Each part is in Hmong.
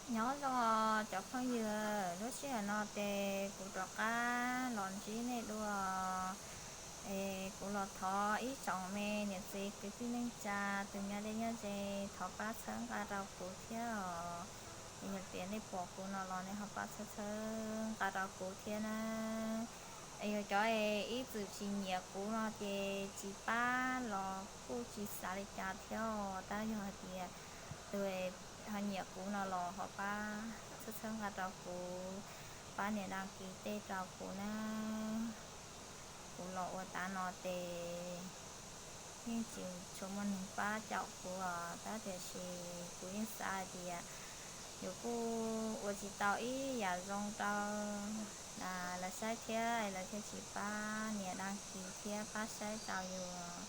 Nyob zoo os cov phooj ywg, lub sij hawm no ces kuv rov qab los ntsib nej dua. Es kuv los thov ib tsoom me niam txiv kwv tij neej tsa tus nyob deb nyob ze, thov pab txhawb nqa rau kuv thiab os. Es yog tias nej pom kuv no los nej ho pab txhawb txhawb nqa rau kuv thiab na. Es yog cov es ib txwm tsis nyiam kuv no ces tsis pab los kuj tsis xav li cas thiab os. Tab yog hais tias tus ho nyiam kuv no los ho pab txhawb txhawb nqa rau kuv, pab nias dag kis tej rau kuv na. Kuv los ua tav no ces yeej tsis tshua muaj neeg pab caum kuv os, tab tiam sis kuv yeej xav hais tias yus kuj ua tsis tau ib yam zoo rau lawv saib thiab, lawv thiaj tsis pab nias dag kis thiab pab saib rau yus.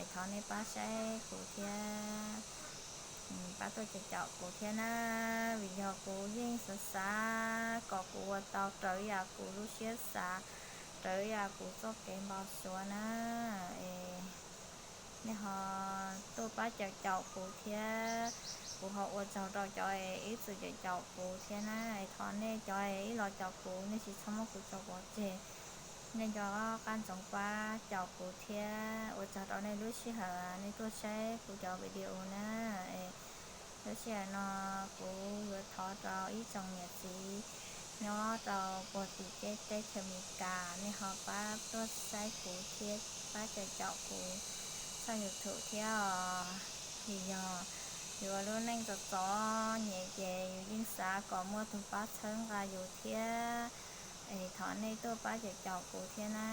Es thov nej pab saib kuv thiab, pab tuaj caum caum kuv thiab na, vim yog kuv yeej xav xav kom kuv ua tau raws yam kuv lub siab xav, raws yam kuv txoj kev npau suav na. Es nej ho tuaj pab caum caum kuv thiab, kuv ho ua tsaug rau cov es ib txwm caum caum kuv thiab na. Es thov nej cov es ib los caum kuv, nej tsis txhob muab kuv tso pov tseg. Nej nco qab ntsoov pab caum kuv thiab. Ua tsaug rau nej lub sij hawm nej tuaj saib kuv cov video na. Es lub sij hawm no kuv yuav thov rau ib tsoom niam txiv nyob rau puag tim teb chaws Amelikas, nej ho pab tuaj saib kuv thiab pab caum caum kuv txoj YouTube thiab os. Vim yog yus ua lub neej txom txom nyem ces yus yeej xav kom muaj tus pab txhawb nqa yus thiab. Es thov nej tuaj pab caum caum kuv thiab na.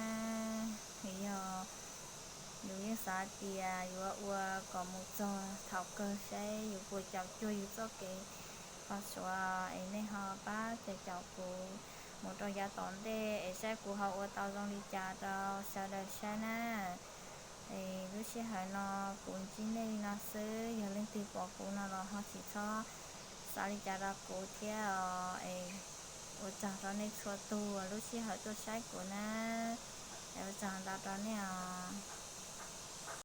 Vim yog yus yeej xav tias yuav ua kom mus txog thaum kawg saib yus puas caum cuag yus txoj kev npau suav. Es nej ho pab caum caum kuv mus rau yav tom ntej es saib kuv ho ua tau zoo li cas rau sawv daws saib na. Es lub sij hawm no kuv ntsib nej li no xwb, yog leej twg pom kuv no los ho tsis txhob xav li cas rau kuv thiab os. Es ua tsaug rau nej txhua tus lub sij hawm tuaj saib kuv na. Es ua tsaug ntau rau nej os.